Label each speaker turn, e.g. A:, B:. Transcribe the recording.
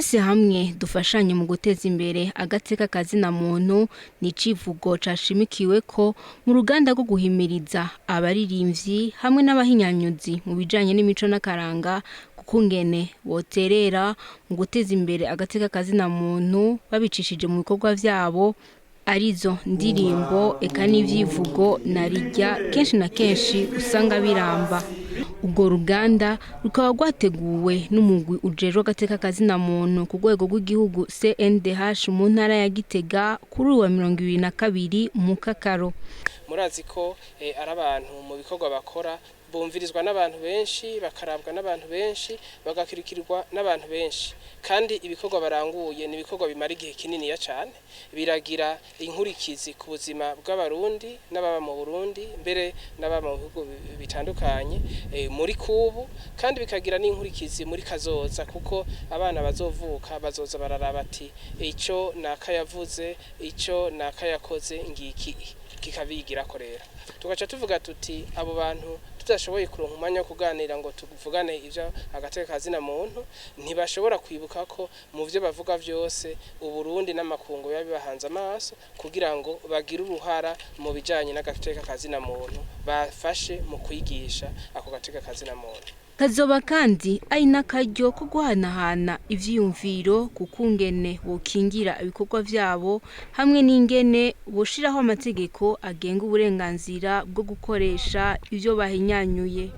A: Twese hamwe dufashanye mu guteza imbere agateka kazina muntu ni icivugo cashimikiwe ko mu ruganda rwo guhimiriza abaririmbyi hamwe n'abahinyanyuzi mu bijanye n'imico n'akaranga kukungene boterera mu guteza imbere agateka kazina muntu babicishije mu bikorwa vyabo, arizo ndirimbo eka n'ivyivugo na rijya kenshi na kenshi usanga biramba. Ubwo ruganda rukaba rwateguwe n'umugwi ujejwe agateka kazina muntu ku rwego rw'igihugu CNDH mu ntara ya Gitega kuri uwa 22 mu Kakaro.
B: Murazi ko ari abantu mu bikorwa bakora bumvirizwa n'abantu benshi, bakarabwa n'abantu benshi, bagakurikirirwa n'abantu benshi, kandi ibikorwa baranguye ni ibikorwa bimara igihe kininiya cyane, biragira inkurikizi ku buzima bw'Abarundi n'ababa mu Burundi, mbere n'ababa mu bihugu bitandukanye muri kubu, kandi bikagira n'inkurikizi muri kazoza, kuko abana bazovuka bazoza bararaba ati icyo nakayavuze, icyo nakayakoze, ngiki kikabigirako. Rero tugaca tuvuga tuti abo bantu tudashoboye kuronka umwanya wo kuganira ngo tuvugane ivyo agateka kazina muntu, ntibashobora kwibuka ko mu vyo bavuga vyose Uburundi n'amakungu biba bibahanze amaso kugira ngo bagire uruhara mu bijanye n'agateka kazina muntu, bafashe mu kwigisha ako gateka kazina muntu.
A: Kazoba kandi ari n'akaryo ko guhanahana ivyiyumviro ku kungene bokingira ibikorwa vyabo hamwe n'ingene boshiraho amategeko agenga uburenganzira bwo gukoresha ivyo bahinyanyuye.